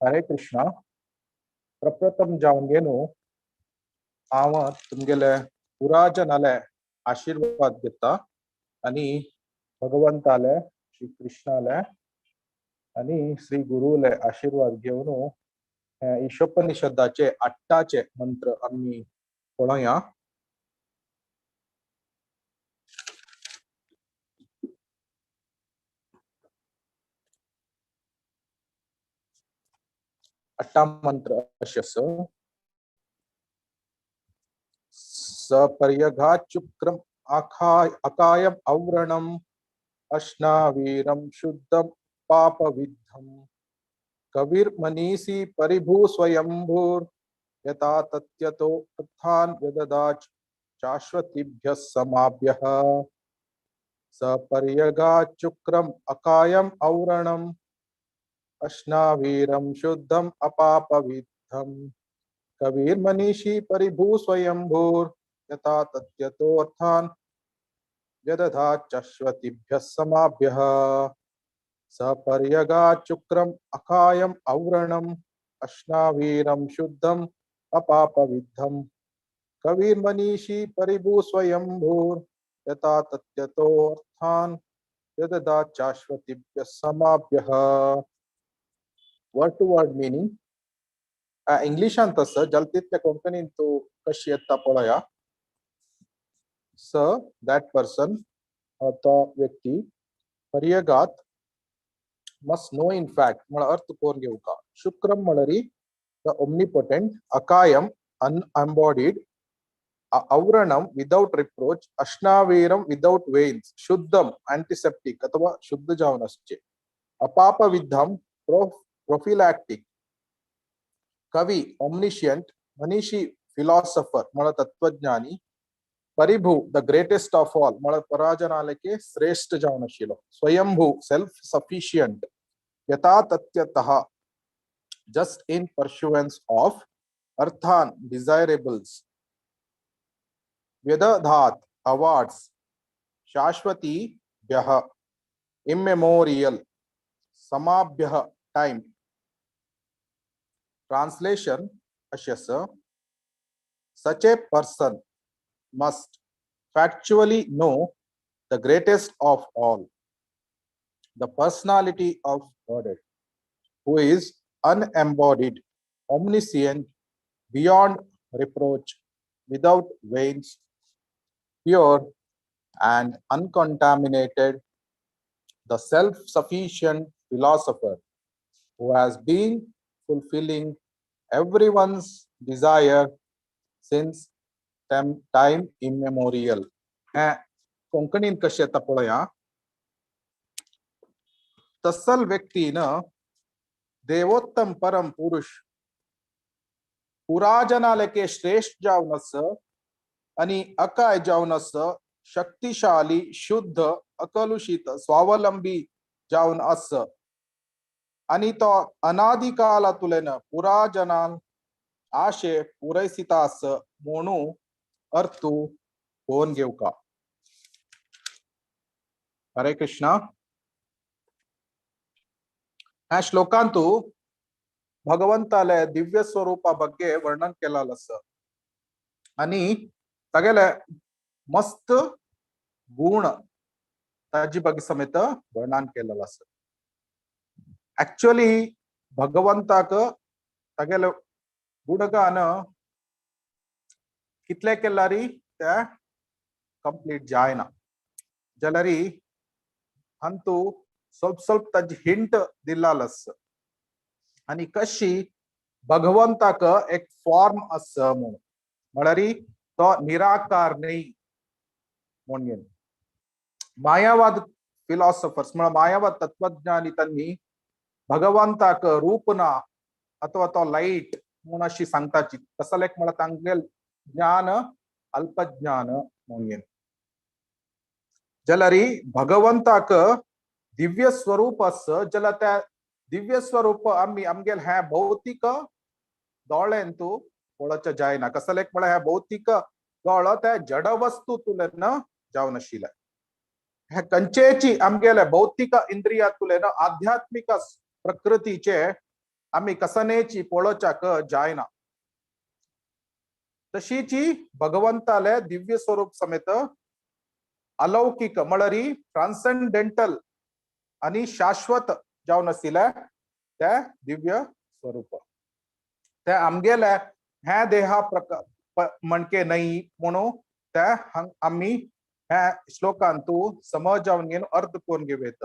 हरे कृष्णा. प्रप्रथम जावन घेवन हांव तुमगेले पुराजनाले आशीर्वाद घेता आनी भगवंताले श्री कृष्णाले आनी श्री गुरुले आशीर्वाद घेवन ईशोपनिषदाचे आट्टाचे मंत्र आमी पळोवया. अट्टा मंत्र अशें आसा. सपर्यघाचुक्रम अकायम अव्रणम अश्नावीरम शुद्धम पापविद्धम कविर मनीषी परिभू स्वयंभूर यथा तथ्यतो अर्थान व्यददाच शाश्वतीभ्यः समाभ्यः. सपर्यगाचुक्रम अकायम अव्रणम अश्नावीरम शुद्धम अपापविद्धम कबीर मनीषी परिभू स्वयंभूर यथा तथ्यतो अर्थान व्यदधाचश्वतीभ्यः समाभ्यः. सपर्यगाचुक्रम अकायम अव्रणम अश्नावीरम शुद्धम अपापविद्धम कबीर मनीषी परिभू स्वयंभूर यथा तथ्यतो अर्थान व्यदधाचाश्वतीभ्यः समाभ्यः. वर्ड टू वर्ड मिनिंग इंग्लिशांत आसा, जाल्यार तितल्या कोंकणीन तूं कशी येता पळया. स that person, तो व्यक्ती, पर्यगात मस्ट नो इन फॅक्ट म्हळ्यार अर्थ करून घेवका. शुक्रम म्हळ्यार the omnipotent, अकायम अनएम्बॉडीड, अव्रणम विदाउट रिप्रोच, अश्नावीरम विदाउट वेन्स, शुद्धम अँटीसेप्टिक अथवा शुद्ध जावन आसचें, अपापविद्धम प्रोफिलॅक्टिक, कवी ऑमनिशियंट, मनीषी फिलॉसॉफर म्हळ्यार तत्वज्ञानी, परिभू the greatest of all म्हळ्यार पराजनालके श्रेष्ठ जावन आशिल्लो, स्वयंभू सेल्फ सफिशियंट, यथा तथ्यतः जस्ट इन पर्स्युएन्स ऑफ, अर्थान डिझायरेबल्स, व्यदधात अवार्ड्स, शाश्वती भ्यः इम्मेमोरियल, समाभ्यः टाइम. ट्रांसलेशन अशें आसा. Such a person must factually know the greatest of all, the personality of Godhead, who is unembodied, omniscient, beyond reproach, without veins, pure and uncontaminated, the self-sufficient philosopher who has been fulfilling everyone's desire since time immemorial. कोंकणीन कशें येता पळया. तसल व्यक्तीन देवोत्तम परम पुरुष पुराजनालके श्रेष्ठ जावन आस आनी अकाय जावन आस, शक्तिशाली, शुद्ध, अकलुषित, स्वावलंबी जावन आस आनी तो अनादिकालांतुल्यान पुराजनान आशे पुरयसिता आस म्हणू अर्थू कोण घेवका. हरे कृष्णा. ह्या श्लोकांतु भगवंताले दिव्य स्वरूपा ಬಗ್ಗೆ वर्णन केलाल आसा आनी तागेले मस्त गुण ताजी ಬಗ್ಗೆ समेत वर्णन केलेलं आसा. ऍक्च्युअली भगवंताक तागेले गुणगान कितले केल्यारी ते कंप्लीट जायना, जाल्यारी अंतू ಸ್ವಲ್ಪ ಸ್ವಲ್ಪ ताजी हिंट दिलाल आसा. आनी कशी भगवंताक एक फॉर्म आसा म्हणून, म्हळ्यार तो निराकार न्ही म्हणून. मायावाद फिलॉसॉफर्स म्हळ्यार मायावाद तत्वज्ञानी त्यांनी भगवंताक रूप ना अथवा तो लाईट म्हणून अशी सांगताची, कसलेक म्हळ्यार तांगेल ज्ञान अल्पज्ञान म्हणून. जाल्यार भगवंताक दिव्य स्वरूप आसा, जाल्यार त्या दिव्य स्वरूप आमी आमगेल हें भौतीक दोळ्यान तूं पळोवचें जायना. कसलेक म्हळ्यार हें भौतीक दोळो त्या जड वस्तू तुल्यान जावन आशिल्लें. हे कंचेची आमगेले भौतिक इंद्रिया तुलेन आध्यात्मिक प्रकृतीचे आमी कसनेची पळोवच्याक जायना. तशीची भगवंताले दिव्य स्वरूप समेत अलौकिक म्हळ्यार ट्रान्सेंडेंटल आनी शाश्वत जावन आशिल्ले ते दिव्य स्वरूप ते आमगेले हे देहा प्रकार म्हणके न्हय म्हणून ते आमी ह्या श्लोकांतू समज जावन घेवन अर्थ करून घेवयत.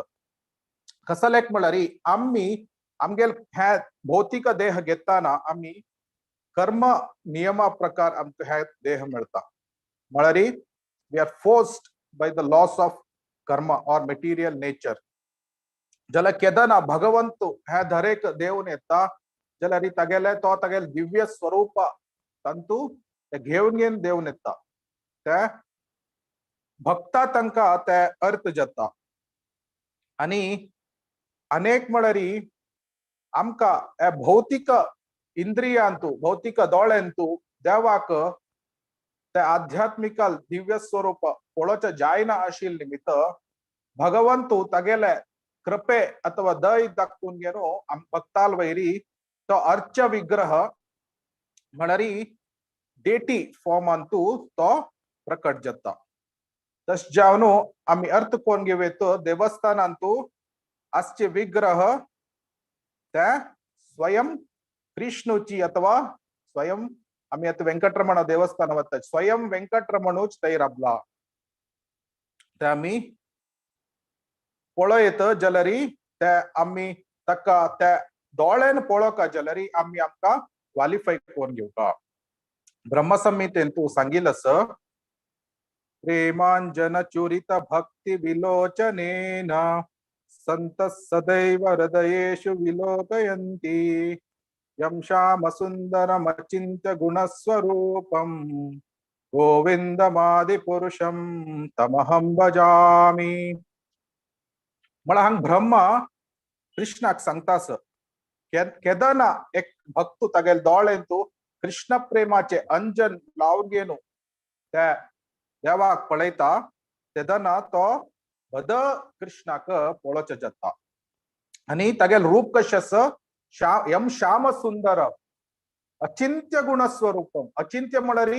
कसलेक म्हळ्यार आमी आमगेल हे भौतिक देह घेताना आमी कर्म नियमा प्रकार आमकां हे देह मेळता. म्हळ्यार we are forced by the laws of karma or material nature. जाल्यार केदना भगवंत हे दरेक देवन येता जाल्यार तागेले तो तागेले दिव्य स्वरूप तांतू ते घेवन घेवन देवन येता. ते भक्ता तांकां ते अर्थ जाता. आनी अनेक म्हळ्यार आमकां हे भौतिक इंद्रियांतू भौतिक दोळ्यांतू देवाक ते आध्यात्मिक दिव्य स्वरूप पळोवचें जायना आशिल्ले निमित्त भगवंतू तागेले कृपे अथवा दय दाखोवन घेवन भक्ताल वैरी तो अर्च विग्रह म्हळ्यार डेटी फॉर्मांतू तो प्रकट जाता. तशें जावन आमी अर्थ करून घेवयत देवस्थानांतू आसचे विग्रह ते स्वयं कृष्णूची अथवा स्वयं आमी आतां वेंकटरमण देवस्थान वता स्वयं वेंकटरमणूच थंय राबला. ते आमी पळयत जाल्यार ते आमी ताका ते दोळ्यान पळोवका जाल्यार आमी आमकां क्वालिफाय करून घेवका. ब्रह्मसंहितेन तूं सांगिल आसा प्रेमांजन चुरित भक्ती विलोचनेन संत सदैव हृदयेषु विलोकयन्ति यं श्याम सुंदरम अचिंत्य गुणस्वरूपम गोविंदमादिपुरुषं तमहं भजामि. म्हळ्यार हांग ब्रह्मा कृष्णाक सांगता आसा केदना एक भक्त तागेले दोळ्यांतू कृष्ण प्रेमाचे अंजन लावन घेवन त्या देवाक पळयता तेदना तो बद कृष्णाक पळोवचें जाता. आनी तागेलें रूप कशें आसा यम श्याम सुंदर अचिंत्य गुण स्वरूपम. अचिंत्य म्हळ्यार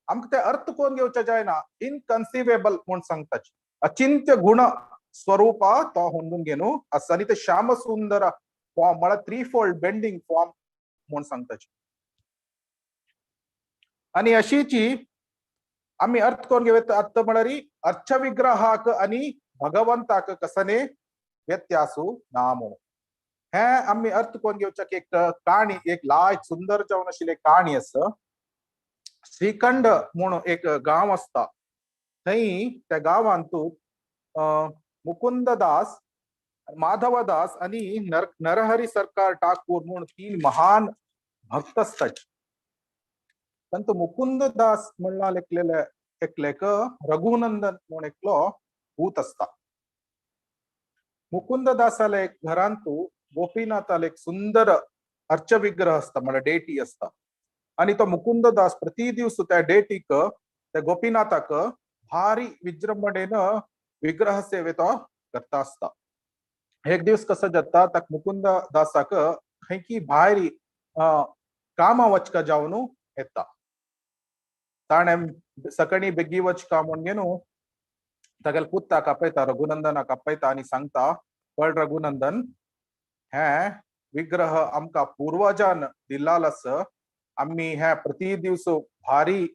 आमकां ते अर्थ करून घेवचें जायना, इनकन्सिवेबल म्हूण सांगता. अचिंत्य गुण स्वरूप तो होंदून घेवन आसा आनी ते श्याम सुंदर फॉर्म म्हळ्यार थ्री फोल्ड बेंडींग फॉर्म म्हूण सांगता. आनी अशीची आमी अर्थ करून घेवया अर्थ म्हळ्यार अर्च विग्रहाक आनी भगवंताक कसने व्यत्यासू ना म्हणून. हे आमी अर्थ करून घेवच्या की एक काणी एक लायक सुंदर जावन आशिल्ली एक काणी आसा. श्रीखंड म्हूण एक गांव आसता थंय त्या गांवांतू मुकुंददास माधवदास आनी नरहरी सरकार ठाकूर म्हूण तीन महान भक्त आसतात. तांतू मुकुंददास म्हणला लेखलेले एकलेक रघुनंदन म्हूण एकलो पूत आसता. मुकुंददासाले एक घरांतू गोपीनाथाले एक सुंदर अर्च विग्रह आसता म्हळ्यार डेटी आसता. आनी तो मुकुंददास प्रति दिवस त्या डेटीक त्या गोपीनाथाक भारी विजृंभणेन विग्रह सेवे तो करता आसता. एक दिवस कसो जाता ताका मुकुंददासाक खंयकी भायर कामा वचका जावन येता. ताणें सकाळी बेगी वचका म्हूण घेवन तागेल्या पुताक आपयता रघुनंदनाक आपयता आनी सांगता पळ रघुनंदन हे विग्रह आमकां पुर्वजान दिल्लाल आसा. आमी हे प्रति दिवस भारी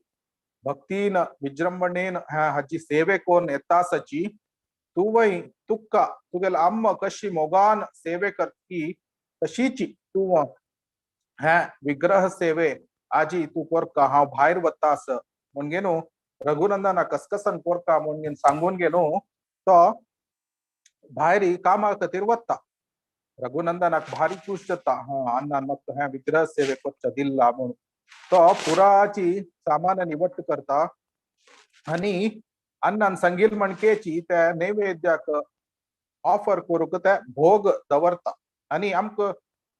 भक्तीन विजृंभणेन हाची सेवे करून येता आसाची. तूं तुका तुगेले अम्मा कशी मोगान सेवे करती तशीची तूं हे विग्रह सेवे आजी तूं कोरका हांव भायर वता आसा म्हूण घेवन रघुनंदना कसकसन कोरका म्हूण घेवन सांगून घेवन तो भायर कामा खातीर वता. रघुनंदनाक भारी खुश जाता हा अण्णान म्हाका हें विग्रह सेवे करच्या दिल्ला म्हणून. तो पुराची सामान निवट करता आनी अण्णान सांगिल म्हणकेची त्या नैवेद्याक ऑफर करूंक ते भोग दवरता. आनी आमकां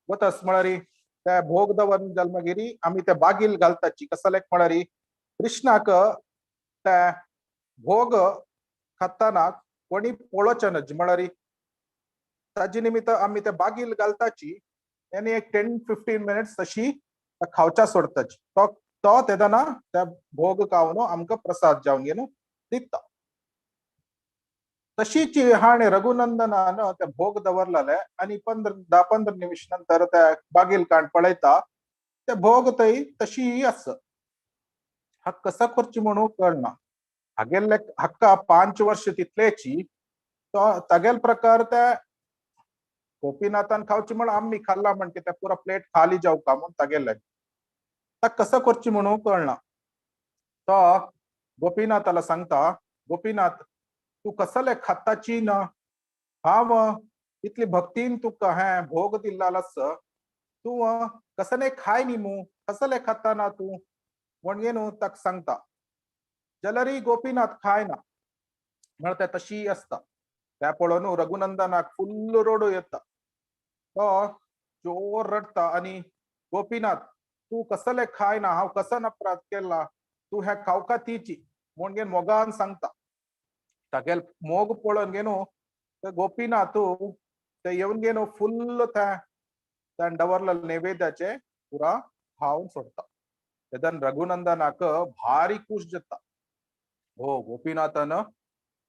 वतस म्हळ्यार ते भोग दवरून जाल मागीर आमी ते बागील घालताची. कसलेक म्हळ्यार कृष्णाक ते भोग खाताना कोणी पळोवचें न्हय म्हळ्यार ताजे निमित्त आमी ते बागील घालताची. आनी एक 10-15 मिनट्स तशी खावच्या सोडताची. तो तो तेदना त्या भोग खावन आमकां प्रसाद जावन घेवन दिता. तशीच हाणे रघुनंदनान ते भोग दवरलेले आनी 10-15 निमिश नंतर त्या बागील कांड पळयता ते भोग थंय तशी आस. हा कसा करची म्हणून कळना. हागेले हक्का 5 वर्ष तितलेची तो तागेल प्रकार त्या गोपीनाथान खावची म्हण आमी खाल्ला म्हणके त्या पुरा प्लेट खाली जावं का म्हूण तागेले ता कसं करची म्हणून कळना. तो गोपीनाथाला सांगता, गोपीनाथ तू कसले खाताची ना, हांव इतली भक्तीन तुका हें भोग दिल्लास, तूं कसले खाय न्ही मू, कसले खाता ना तूं म्हणगे न्हू ताका सांगता. जाल्यारय गोपीनाथ खाय ना म्हळ्यार ते तशी आसता. त्या पळोवन रघुनंदनाक फुल्ल रडू येता. तो जोर रडटा आनी गोपीनाथ तूं कसले खाय ना, हांव कसन अपराध केला, तूं हें खावका तिची म्हणगे मोगान सांगता. तागेल मोग पळोवन घेवन ते गोपीनाथ ते येवन घेवन फुल्ल त्या दवरलेले नैवेद्याचे पुरा खावन सोडता. तेदन रघुनंदनाक भारी खुश जाता. हो गोपीनाथान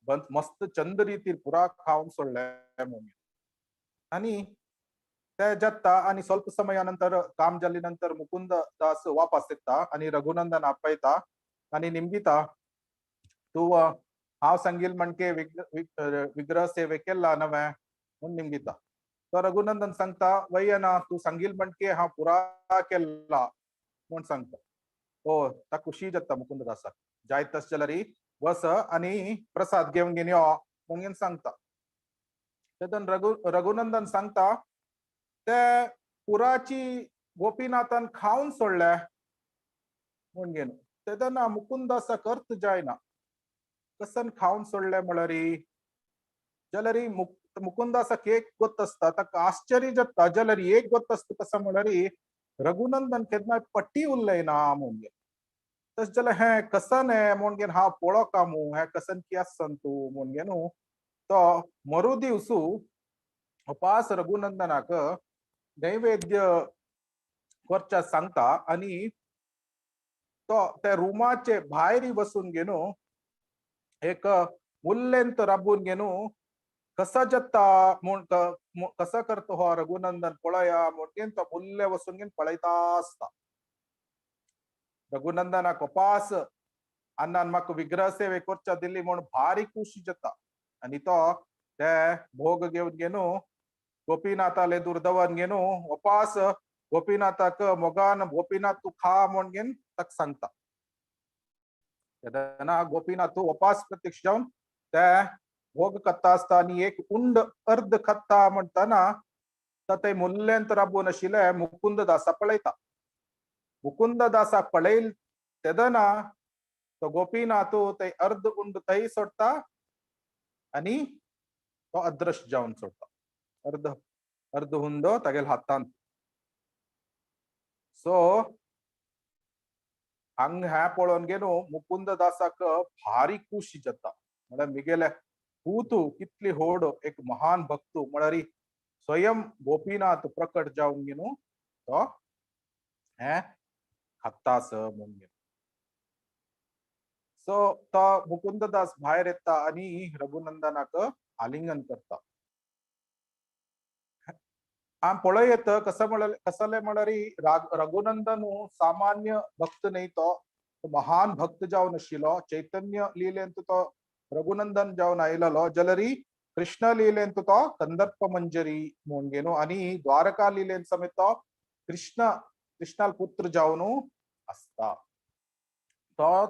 मस्त चंद रितीर पुरा खावन सोडले म्हणून. आनी ते जाता आनी ಸ್ವಲ್ಪ ಸಮಯ ನಂತರ काम जाले नंतर मुकुंद दास वापस येता आनी रघुनंदन आपयता आनी निमगिता तूं हांव सांगील म्हणके विग्रह सेवे केला नवें म्हूण निमगिता. तो रघुनंदन सांगता वय ना तूं सांगील म्हणके हांव पुरा केला म्हूण सांगता. हो ता खुशी जाता मुकुंद दासाक. जायत तशें जाल्यार वस आनी प्रसाद घेवन घेवन यो म्हणून सांगता. तेदन रघुनंदन सांगता ते पुराची गोपीनाथान खावन सोडले म्हूण घेवन. तेदना मुकुंदासाक अर्थ जायना कसन खावन सोडले म्हळ्यार. जाल्यार मुकुंदासाक एक गोत आसता, ताका आश्चर्य जाता. जाल्यार एक गोत आसता कसो म्हळ्यार रघुनंदन केन्नाय पट्टी उलयना म्हूण घेवन. तशें जाल्यार हें कसन हें म्हूण घेवन हांव पळोवका मू, हें कसन की आसन तूं म्हूण घेवन तो मरू दिवसू उपास रघुनंदनाक नैवेद्य करच्या सांगता आनी तो त्या रुमाचे भायर बसून घेवन एक मुल्लेंत राबून घेवन कसा जाता म्हूण कसा करता हो रघुनंदन पळया म्हूण घेवन तो मुल्ले वचून घेवन पळयता आसता. रघुनंदनाक उपास अन्नान म्हाका विग्रह सेवे करच्या दिल्ली म्हूण भारी खुशी जाता आनी तो ते भोग घेवन घेवन गोपीनाथाले दुर्दवन घेवन उपास गोपीनाथाक मोगान गोपीनाथ तूं खा म्हूण घेवन ताका सांगता. तेन्ना गोपीनाथ उपास प्रत्यक्ष जावन ते भोग खाता आसता आनी एक उंड अर्द खाता म्हणटना ते मुल्लेंत राबून आशिल्ले मुकुंद दासा पळयता. मुकुंद दासाक पळयल तेदना तो गोपीनाथ ते अर्द उंड थंय सोडटा आनी तो अदृश्य जावन सोडटा. अर्द अर्द हुंदो तागेल्या हातांत. सो हांग हें पळोवन घेवन मुकुंद दासाक भारी खुशी जाता. म्हळ्यार मिगेले पूतू कितली होड एक महान भक्त म्हळ्यार स्वयं गोपीनाथ प्रकट जावन घेवन तो हें खातास म्हूण घेवन. सो तो मुकुंददास भायर येता आनी रघुनंदनाक आलिंगन करता. आम पळयत कसं म्हळ्यार कसले म्हळ्यार रघुनंदन सामान्य भक्त न्ही, तो महान भक्त जावन आशिल्लो. चैतन्य लिलेंत तो रघुनंदन जावन आयलेलो. जाल्यार कृष्ण लिलेंत तो कंदर्प मंजरी म्हूण घेवन आनी द्वारका लिलेंत समेत तो कृष्णाल पुत्र जावन आसता. तो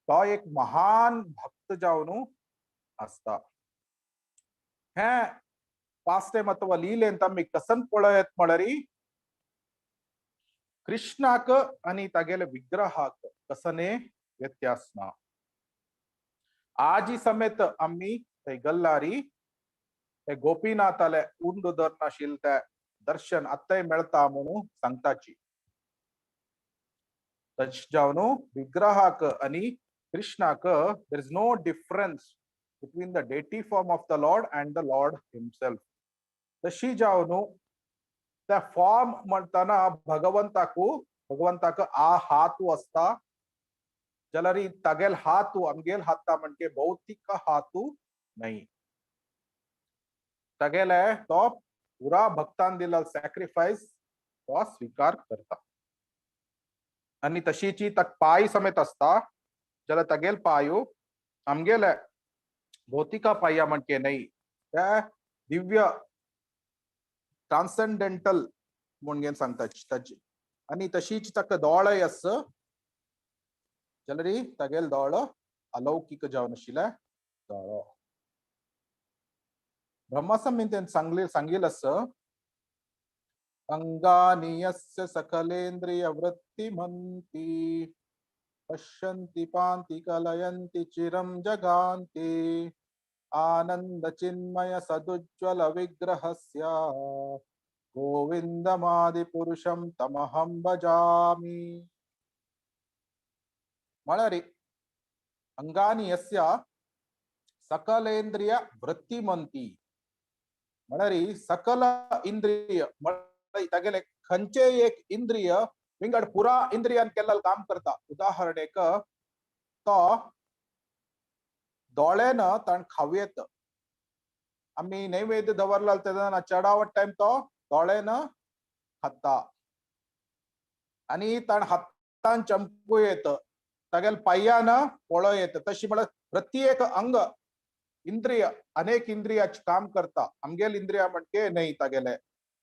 तो एक महान भक्त जावन आसता. हें पास्ट टायम अथवा लीलेंत आमी कसन पळयत म्हळ्यार कृष्णाक आनी तागेले विग्रहाक कसने व्यत्यास ना. आजी समेत आमी थंय गल्लारी ते गोपीनाथाले उंड धरनाशिल्ले ते दर्शन आत्ताय मेळता म्हणून सांगताची. तशें जावन विग्रहाक आनी कृष्णाक there is no difference between the deity form of the Lord and the Lord himself. तशी जावन त्या फॉर्म म्हणताना भगवंताकू भगवंताक आ हातू असता जाल्यार तागेल हातू आमगेल हाता म्हणजे भौतिक हातू नाही. तागेले तो पुरा भक्तान दिला सॅक्रिफायस तो स्वीकार करता. आणि तशीची तक पाय समेत असता जाल्यार तागेल पायो आमगेले भौतिका पाया म्हणजे नाही, त्या दिव्य ट्रान्सेंडेंटल म्हणून सांगता ताची. आणि तशीच ताका दोळे आस जाल्यार तागेल दोळो अलौकिक जावन आशिल्ले दोळो. ब्रह्मसंहितेन सांगले सांगिल आस अंगानि यस्य सकलेंद्रिय वृत्तिमन्ति पश्यन्ति पान्ति कलयन्ति चिरं जगान्ति आनंद चिन्मय सदुज्ज्वल विग्रहस्य गोविंदमादि पुरुषं तमहं भजामि. म्हळ्यार अंगानि यस्य सकलेंद्रिय वृत्तिमन्ति म्हळ्यार सकल इंद्रिय म्हळ्यार तागेले खंयचे एक इंद्रिय विंगड पुरा इंद्रियान केल्लें काम करता. उदाहरणेक तो दोळ्यान ताण खावं येत, आमी नैवेद्य दवरला तेन्ना चडावत टायम तो दोळ्यान खाता आनी ताण हातान चमकू येत, तागेल पांयान पळो येत. तशी म्हळ्यार प्रत्येक अंग इंद्रिय अनेक इंद्रियाच काम करता. आमगेल इंद्रिया म्हणजे न्हय तागेले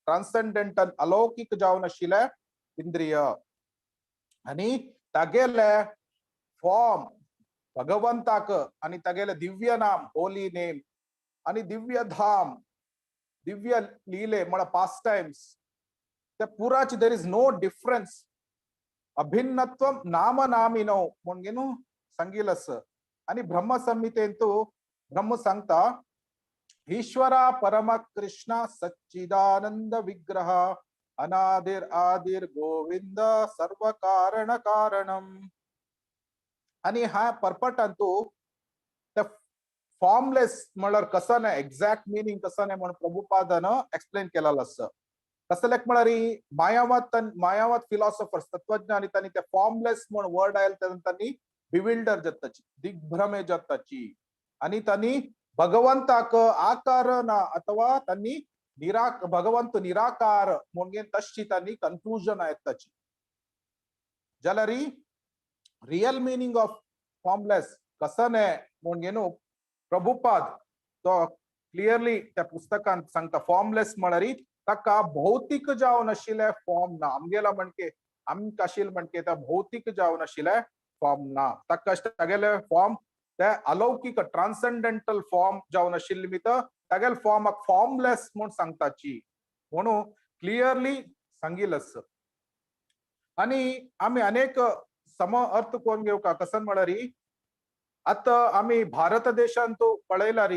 ट्रान्सेंडेंटल अलौकिक जावन आशिल्ले इंद्रिय. आनी तागेले फॉर्म भगवंताक आनी तागेले दिव्य नाम होली नेम आनी दिव्य धाम दिव्य लीले म्हळ्यार पास टायम्स ते पुराच there is no difference. अभिन्नत्वम नाम नामिनो म्हणून न्हू सांगिल आस. आनी ब्रह्मसंहितेंतू ब्रह्म सांगता ईश्वरा परम कृष्ण सच्चिदानंद विग्रह अनादिर आदिर गोविंद सर्व कारण कारणम. आणि हा परपटांतू ते फॉर्मलेस म्हळ्यार कसं नाही एक्झॅक्ट मिनिंग कसं नाही म्हणून प्रभुपादान एक्सप्लेन केलेलं आसा. कसलेक म्हळ्यार मायावाद मायावाद फिलॉसॉफर्स तत्वज्ञानी तांणी ते फॉर्मलेस म्हण वर्ड आयल तेन्ना तांणी बिविल्डर जाताची दिग्भ्रमे जाताची आणि तांणी भगवंताक आकार ना अथवा तांणी भगवंत निराकार म्हणून तशी तांणी कन्क्लुजन येताची. जाल्यार रियल मिनिंग ऑफ फॉर्मलेस कसं न्हय म्हणून प्रभुपाद तो क्लियरली त्या पुस्तकांत सांगता फॉर्मलेस म्हळ्यार ताका भौतिक जावन आशिल्ले फॉर्म ना. आमगेला म्हणके आमकां आशिल्ले म्हणके त्या भौतिक जावन आशिल्ले फॉर्म ना. ताका तागेले फॉर्म ते अलौकिक ट्रान्सेंडेंटल फॉर्म जावन आशिल्ले निमित्त तागेले फॉर्माक फॉर्मलेस म्हूण सांगताची म्हणून क्लियरली सांगिल आसा. आनी आमी अनेक सम अर्थ करून घेवका कसन म्हळ्यार आतां आमी भारत देशांत पळयल्यार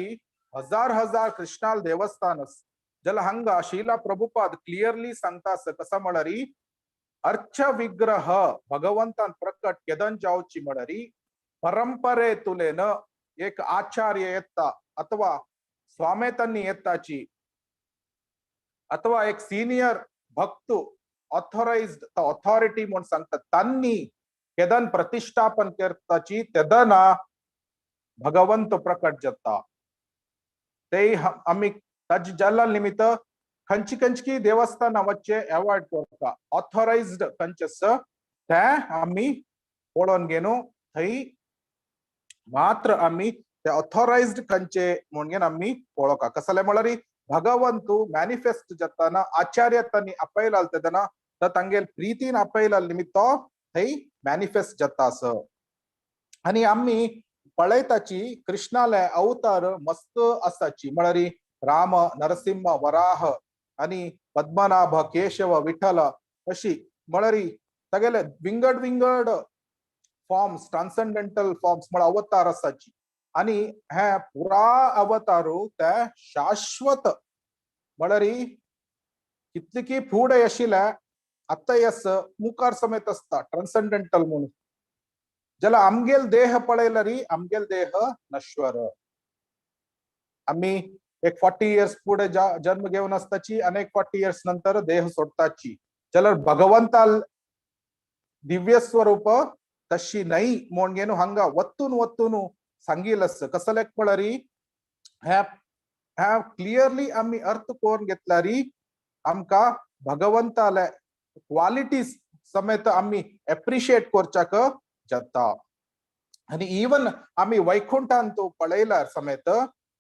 हजार हजार कृष्णाल देवस्थान आसा. जाल्यार हांगा शीला प्रभुपाद क्लियरली सांगता आसा कसो म्हळ्यार अर्च विग्रह भगवंतान प्रकट केदन जावची म्हळ्यार परंपरे तुलेन एक आचार्य येता अथवा स्वामेतांनी येताची अथवा एक सिनियर भक्त ऑथोराइज्ड ऑथॉरिटी म्हूण सांगता तांणी केदन प्रतिष्ठापन करताची तेदना भगवंत प्रकट जाता. ते आमी ताजे जाल्ला निमित्त खंयची खंयची देवस्थानां वच्चे अवॉयड करता. ऑथोराइज्ड खंयचे आसा ते आमी पळोवन घेवन थंय मात्र आमी ते ऑथोराइज्ड खंयचे म्हणून आमी पळोवका. कसले म्हळ्यार भगवंतू मॅनिफेस्ट जाताना आचार्य तांणी आपयला तेन्ना तर तांगेल प्रितीन आपयला निमित्त थंय मॅनिफेस्ट जाता आसा. आनी आमी पळयताची कृष्णाले अवतार मस्त आसाची म्हळ्यार राम नरसिंह वराह आनी पद्मनाभ केशव विठ्ठल अशी म्हळ्यार तागेले विंगड विंगड फॉर्म्स ट्रान्सेंडेंटल फॉर्म्स म्हळ्यार अवतार आसाची. आनी हे पुरा अवतारू ते शाश्वत म्हळ्यार कितली फुडें आशिल्ले आतां आस मुखार समेत आसता ट्रान्सेंडेंटल म्हणून. जाल्यार आमगेल देह पळयल्यार आमगेल देह नश्वर. आमी एक 40 इयर्स पुढे जन्म घेवन आसताची आनी एक 40 इयर्स नंतर देह सोडताची. जाल्यार भगवंताल दिव्य स्वरूप तशी न्हय म्हूण घेवन हांगा वत्तून वत्तून सांगील आसा. कसलें पळरी ह्या ह्या क्लियरली आमी अर्थ करून घेतल्यारी आमकां भगवंताले क्वालिटीज समेत आमी एप्रिशिएट करच्याक जाता. आनी इवन आमी वैकुंठांतू पळयल्यार समेत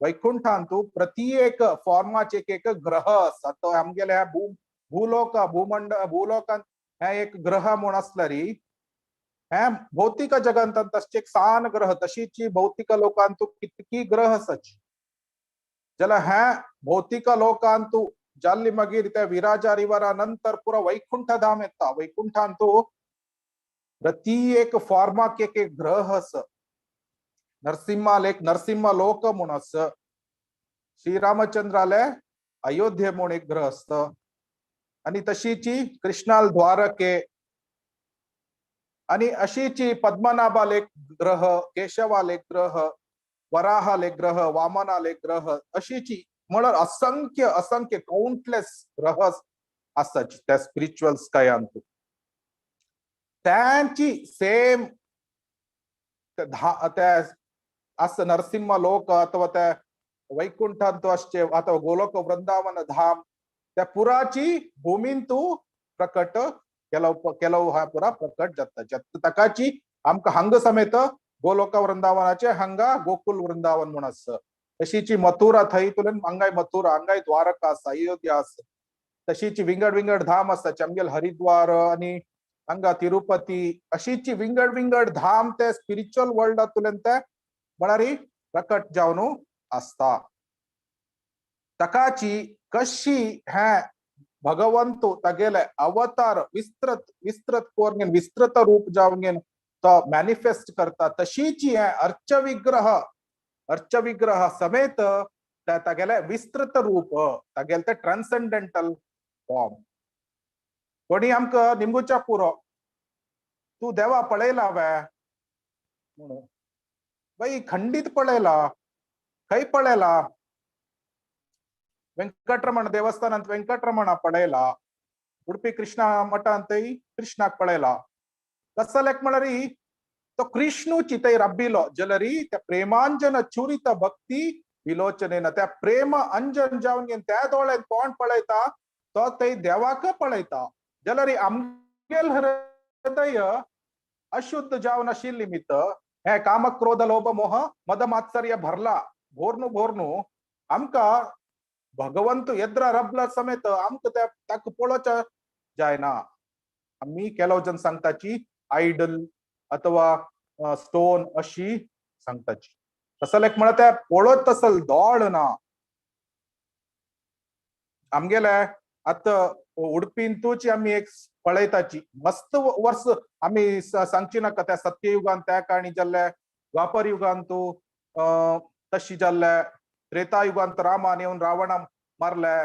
वैकुंठांतू प्रत्येक फॉर्माचे एक एक ग्रह आसा. तो आमगेले ह्या भूलोक भूमंड भूलोकांत हे एक ग्रह म्हूण आसल्यारी हे भौतिक जगांत तशें एक सान ग्रह तशीच भौतिक लोकांतू कितकी ग्रह आसाची. जाल्यार हे भौतिक लोकांतू जाल्ली मागीर त्या विराजा रिवरा नंतर पुरा वैकुंठ धाम येता. वैकुंठांतू प्रत्येक फॉर्माक एक एक ग्रह आसा. नरसिंहाल एक नरसिंह लोक म्हूण आसा. श्रीरामचंद्राले अयोध्ये म्हूण एक ग्रह आसता. आनी तशीची कृष्णाल द्वारके आनी अशीची पद्मनाभाल एक ग्रह, केशवाल एक ग्रह, वराहाल एक ग्रह, वामनाल एक ग्रह, अशीची म्हणल्यार असंख्य असंख्य काउंटलेस ग्रह आसाची त्या स्पिरिच्युअल स्कायांतू. त्यांची सेम त्या आसा नरसिंह लोक अथवा त्या वैकुंठांतू आसचे अथवा गोलोक वृंदावन धाम त्या पुराची भूमींतू प्रकट ಕೆಲವು ಕೆಲವು हा पुरा प्रकट जाता. ताकाची आमकां हांगा समेत गोलोक वृंदावनाचे हांगा गोकुल वृंदावन म्हूण आसा. तशीची मथुरा थंय तुलन हांगाय मथुरा, हांगाय द्वारका आसा, अयोध्या आसा. तशीची विंगड विंगड धाम आसा, आमगेल हरिद्वार आनी हांगा तिरुपती, अशीची विंगड विंगड धाम ते स्पिरिच्युअल वर्ल्डांतल्यान ते म्हळ्यार प्रकट जावन आसता. ताकाची कशी हे भगवंतु तागेले अवतार विस्तृत विस्तृत कोरगेन विस्तृत रूप जावन तो मॅनिफेस्ट करता. तशीची हे अर्च विग्रह, अर्च विग्रह समेत तागेले विस्तृत रूप, तागेले ते ट्रान्सेंडेंटल फॉर्म. कोणी आमकां निमगुच्या पुरो तूं देवा पळयला वे म्हणून, बाई खंडीत पळयला, खंय पळयला? वेंकटरमण देवस्थानांत वेंकटरमण पळयला, उडपी कृष्ण मठांतय कृष्णाक पळयला. कसलेक म्हळ्यार तो कृष्णूची थंय रब्बिलो जलरी त्या प्रेमांजन चुरित भक्ती विलोचनेन, त्या प्रेम अंजन जावन त्या दोळ्यान कोण पळयता तो थंय देवाक पळयता. जलरी आमगेल हृदय अशुद्ध जावन आशिल्ली निमित्त हे काम क्रोध लोभ मोह मद मात्सर्य भरला भोरनू भोरनू आमकां भगवंत येद्रा रबला समेत आमकां त्या ताका पळोवच्या जायना. आमी ಕೆಲವು जन सांगताची आयडल अथवा स्टोन अशी सांगताची. तसलेक म्हळ्यार त्या पळोवत तसल दोळ ना. आमगेले आतां उडपींतूच आमी एक पळयताची मस्त वर्स आमी सांगची नाका त्या सत्ययुगान त्या काणी जाल्ले, द्वापर युगांतू तशी जाल्ले, त्रेता युगांत रामान येवन रावणा मारले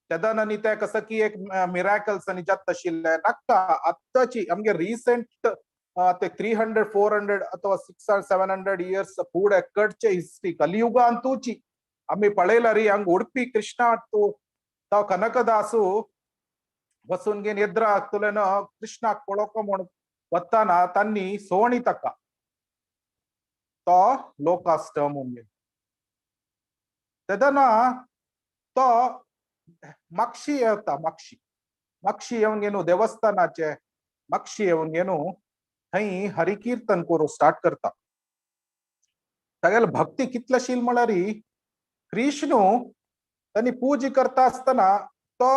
तेदन आनी ते कसं की एक मिराकल्स आनी जात आशिल्ले नाका. आत्ताची आमगे रिसेंट ते 300 400 अथवा 600 700 इयर्स फुडें कडचे हिस्ट्री कलियुगांतूची आमी पळयला री हांगा उडपी कृष्णा तू तो कनकदासू बसून घेवन येद्रा तुलेन कृष्णाक पळोवंक म्हूण वताना तांणी सोणी ताका तो लोकास्ट म्हूण. तेदना तो माक्षी येता, माक्षी माक्षी येवन घेवन देवस्थानाचे माक्षी येवन घेवन थंय हरिकीर्तन करूं स्टार्ट करता. तागेले भक्ती कितलेशील म्हळ्यार कृष्णू तांणी पूजा करता आसतना तो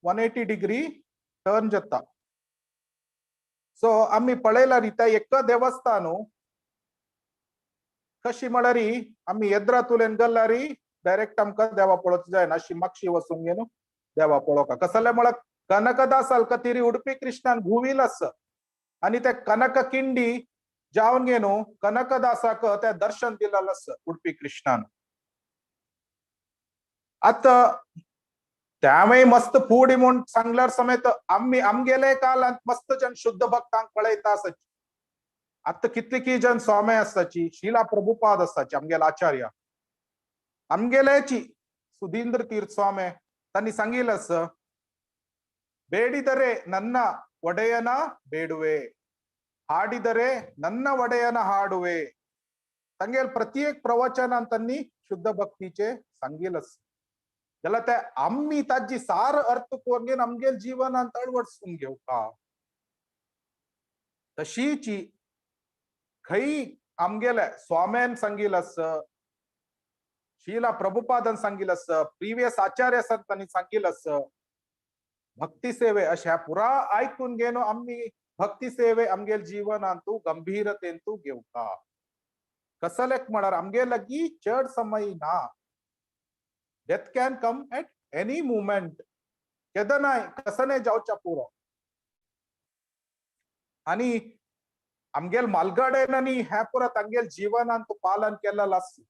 180 डिग्री टर्न जाता. सो आमी पळयला न्ही त्या एका देवस्थान कशी म्हळ्यार आमी येद्रा तुलेन गेल्यार डायरेक्ट आमकां देवा पळोवचो जायना, अशी मागशी वचून घेवन देवा पळोवका. कसले म्हळ्यार कनकदास तिरी उडपी कृष्णान घुवील आसा आनी ते कनक किंडी जावन घेवन कनकदासाक ते दर्शन दिलेलें आसा उडपी कृष्णान. आतां त्यावेळी मस्त फुडी म्हूण सांगल्यार समेत आमी आमगेले कालांत मस्त जन शुद्ध भक्तांक पळयता आसाची. आतां कितले जन स्वामी आसाची, शिला प्रभुपाद आसाची आमगेले आचार्य. आमगेल्याची सुधींद्र तीर्थ स्वामी त्यांनी सांगितलं, ಬೇಡಿದರೆ ನನ್ನ ಒಡೆಯನ ಬೇಡುವೆ, ಹಾಡಿದರೆ ನನ್ನ ಒಡೆಯನ ಹಾಡುವೆ. तांगेल प्रत्येक प्रवचनान त्यांनी शुद्ध भक्तीचे सांगितलं. जाल्यार ते आम्ही ताजी सार अर्थ करून घेवन आमगेल जीवनांत अळवडसून घेवका. तशीची खंय आमगेले स्वाम्यान सांगितलं आस, शीला प्रभुपादन सांगितलं आस, प्रिवियस आचार्य संतांनी सांगितलं आस, भक्ती सेवे अशा पुरा ऐकून घेवन आम्ही भक्ती सेवे आमगेल जीवनांतू गंभीरतेंतू घेवका. कसलेक म्हळ्यार आमगे लागीं चड समय ना. Death can come at any moment. केदनाय कसने जावच्या पुरो. आणि आमगेल मालगडेन आनी हें पुरा तांगेल जीवनांत पालन केलेलें आसा.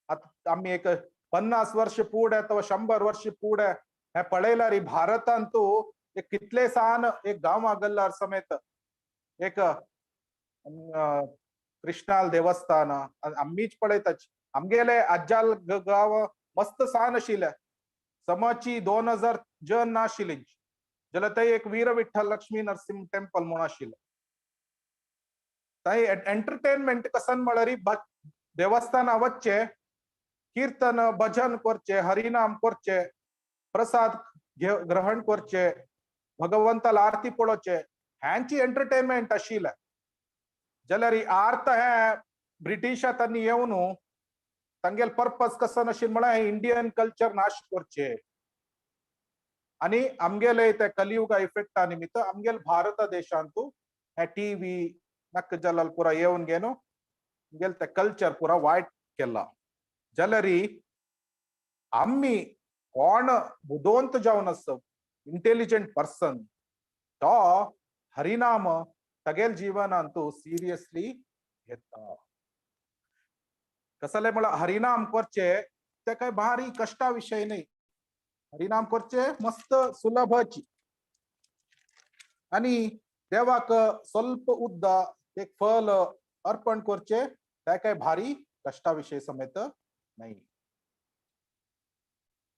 आतां आमी एक 50 वर्ष फुडें अथवा 100 वर्ष फुडें हें पळयल्यार भारतांतू एक कितले सान एक गांवा गल्लार समेत एक कृष्णाल देवस्थान आम्हीच पळयताची. आमगेले आज्जाल गांव मस्त सान आशिल्ले, समाची 2000 जन नाशिल्ली, जाल्यार थंय एक वीर विठ्ठल लक्ष्मी नरसिंह टेम्पल म्हूण आशिल्लें. थंय एंटरटेनमेंट कसन म्हळ्यार देवस्थाना वच्चे, कीर्तन भजन करचे, हरिनाम करचे, प्रसाद ग्रहण करचे, भगवंताला आरती पळोवचे, ह्यांची एंटरटेनमेंट आशिल्लें. जाल्यार आर्त हे ब्रिटिशा तांणी येवन तांगेल पर्पज कसो नाशिल्लें म्हळ्यार इंडियन कल्चर नाश करचे आनी आमगेले ते कलियुगा इफेक्टा निमित्त आमगेल भारत देशांतू हे टीव्ही नक्क जलाल पुरा येवन घेवन आमगेल ते कल्चर पुरा वायट केला. जाल्यार आमी कोण बुदवंत जावन आसा, इंटेलिजंट पर्सन, तो हरिनाम तागेल जीवनांतू सिरियसली घेता. कसले म्हळ्यार हरिनाम करचे ते काय भारी कष्टा विशय न्ही. हरिनाम करचे मस्त सुलभची आनी देवाक स्वल्प उद्दा एक फल अर्पण करचे ते काय भारी कष्टा विशय समेत नाही.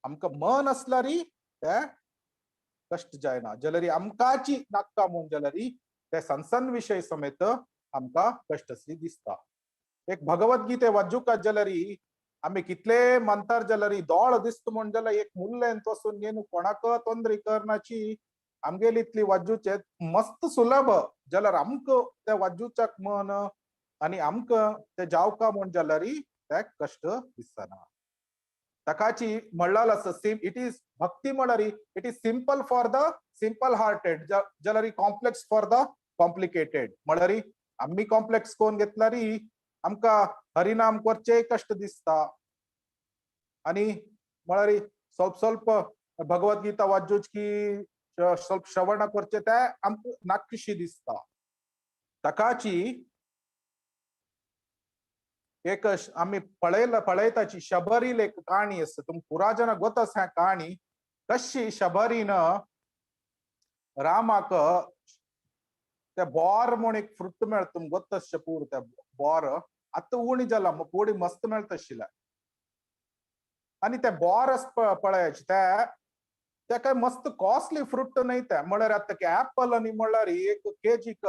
आमकां मन आसल्यार ते कष्ट जायना. जाल्यार आमकांची नाका म्हूण जाल्यार ते सनसन विशय समेत आमकां कष्ट असली दिसता. एक भगवद्गीते वाचूका जाल्यार आमी कितले मंतर जाल्यार दोळ दिसता म्हूण जाल्यार एक मुल्लेन वचून घेवन कोणाक तोंदरी करनाची आमगेली इतली वाजूचे मस्त सुलभ. जाल्यार आमकां ते वाजूच्याक मन आनी आमकां ते जावका म्हूण जाल्यार ते कष्ट दिसना. ताकाची म्हणलाल आसा it is भक्ती म्हळ्यार it is simple for the simple hearted, जाल्यार कॉम्प्लेक्स फॉर the complicated. म्हळ्यार आमी कॉम्प्लेक्स कोण घेतल्यार आमकां हरिनाम करचे कष्ट दिसता आनी म्हळ्यार स्वल्प स्वल्प भगवद्गीता वाचूच की स्वल्प श्रवण करचे ते आमकां नाकशी दिसता. ताकाची एक आमी पळयताची शबरील एक काणी आसा, तुमकां पुरा जाणां गोत आसा काणी कशी शबरीन रामाक ते बोर म्हूण एक फ्रूट मेळटा, तुमकां गोत आसचें पूर ते बोर आतां उणी जाला, पोडी मस्त मेळटा आशिल्लें. आनी ते बोर आसा पळयाचे ते काय मस्त कॉस्टली फ्रूट न्हय ते, म्हळ्यार आतां एप्पल आनी म्हळ्यार एक केजीक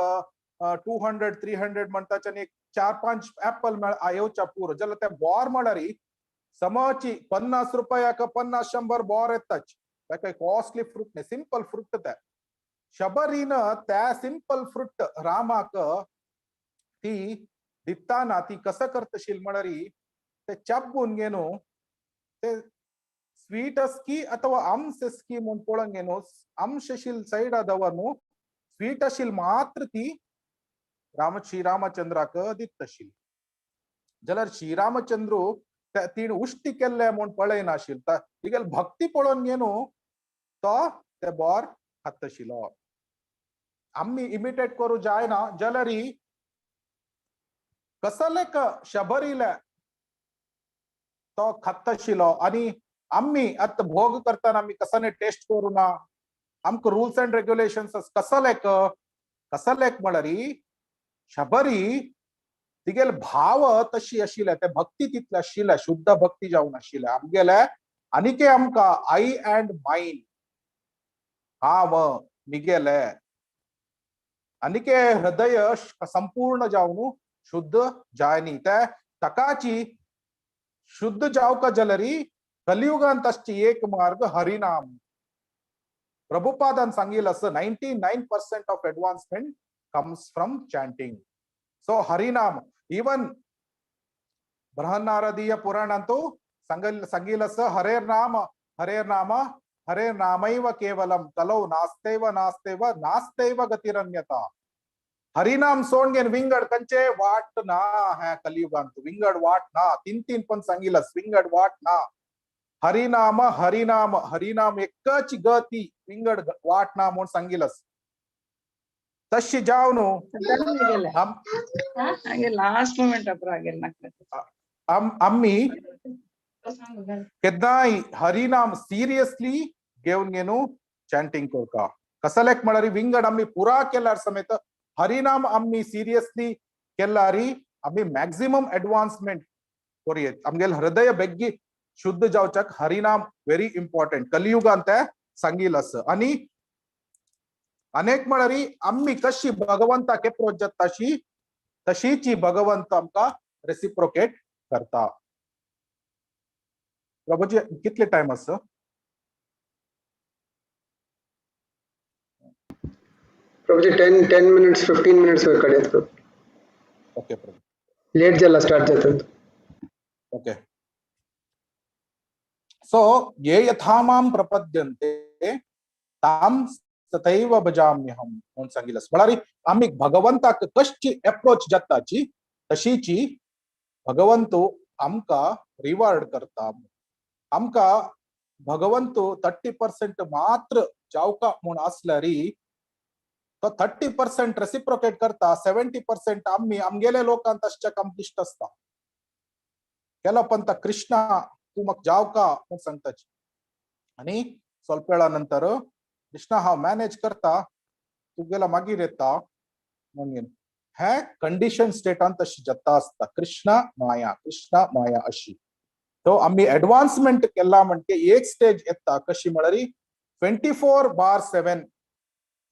200 300 म्हणटाचे आनी एक 4-5 एप्पल मेळ येवच्या पुरो. जाल्यार ते बोर म्हळ्यार समाची 50 रुपयाक 50-100 बोर येताच. ते काय कॉस्टली फ्रूट न्हय, सिंपल फ्रूट ते. शबरीन त्या सिंपल फ्रूट रामाक ती दिताना ती कसं करतशील म्हळ्यार ते चब्बून घेवन ते स्वीट अस्की अथवा अंश अस्की म्हूण पळोवन घेवन अंशशील सायडा दवरून स्वीट आशिल मात्र ती श्रीरामचंद्राक दितशील. जाल्यार श्रीरामचंद्रू तिणें उश्टी केल्ले म्हूण पळयनाशिल, तिगेल भक्ती पळोवन घेवन तो ते बोर खातशिलो. आमी इमिटेट करूं जायना. जाल्यार कसलेक शबरीले तो खातशिलो आनी आमी आतां भोग करतना आमी कसने टेस्ट करूं ना, आमकां रुल्स एंड रेग्युलेशन्स कसलेक कसलेक म्हळ्यार शबरी तिगेल भाव तशी आशिल्ले, ते भक्ती तितले आशिल्ले, शुद्ध भक्ती जावन आशिल्ले. आमगेले आनीके आमकां I and mine, हांव मिगेले आनीके हृदय संपूर्ण जावन शुद्ध जायनी. ते तकाची शुद्ध जावका जाल्यार कलियुगांत आसची एक मार्ग हरिनाम. प्रभुपादान सांगिल्लें आसा 99% of advancement comes from chanting. So Harinam, even Brihannaradaya पुराणांतु सांगिल्लें आसा हरेर नाम हरेर नाम हरेर नामैव केवलम कलौ नास्तेव नास्तेव नास्तेव गतिरन्यता. हरिनाम सोडून विंगड कंचे वाट ना है कलियुगांत, विंगड वाट ना. तीन तीन पण सांगिल्लें विंगड वाट ना. हरिनाम हरिनाम हरिनाम एकच गती, विंगड वाट ना म्हणून सांगिल्लें. तशी जावन लास्ट मोमेंट आम्ही केन्नाय हरिनाम सिरियसली घेवन घेवन चॅन्टिंग करता. कसलेक म्हळ्यार विंगड आमी पुरा केल्यार समेत हरिनाम आमी सिरियसली केल्यार आमी मॅक्झिमम एडवान्समेंट करूं. आमगेले हृदय बेग्गी शुद्ध जावच्याक हरिनाम व्हेरी इम्पॉर्टंट. कलियुगान ते सांगिल्लें आसा. आनी अनेक म्हळ्यार आमी कशी भगवंताक एप्रोच जाता तशीची भगवंत आमकां रेसिप्रोकेट करता. प्रभुजी कितले टायम आसा? Prabhuji 10 minutes 15 minutes वयर काडयात प्रभु. ओके प्रभु, लेट जाला स्टार्ट जाता. ओके. सो ये यथा मां प्रपद्यन्ते तां तथैव भजाम्यहं म्हणून सांगिल्लें. म्हळ्यार आमी भगवंताक कशी एप्रोच जाताची तशीची भगवंतू आमकां रिवार्ड करता. आमकां भगवंतू 30% मात्र जावका म्हूण आसल्यार तो 30% रेसिप्रोकेट करता, 70% आमी आमगेले लोकांत तशें कंप्लिश्ट आसता. केलो पंत कृष्णा तूं म्हाका जावका म्हूण सांगताची. आनी स्वल्प वेळा नंतर कृष्णा हांव मॅनेज करता, तुगेलो मागीर येता म्हणून हे कंडिशन स्टेटान तशी जाता आसता. कृष्णा माया, कृष्णा माया अशी. तो आमी एडवान्समेंट केला म्हणटे एक स्टेज येता कशी म्हळ्यार 24/7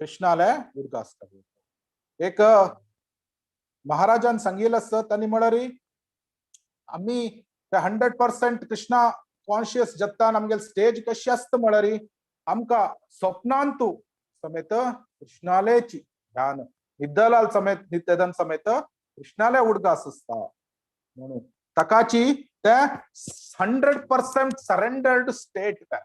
कृष्णाले उडगास आसता. एक महाराजान सांगिल्लें आसा तांणी म्हळ्यार आमी 100% कृष्णा कॉन्शियस जाता आमगेले स्टेज कशी आसता म्हळ्यार आमकां स्वप्नांतु समेत कृष्णालेची ध्यान, निद्दलाल समेत नित्यदन समेत कृष्णाले उडगास आसता. म्हणून ताकाची ते 100% सरेंडर्ड स्टेट. ते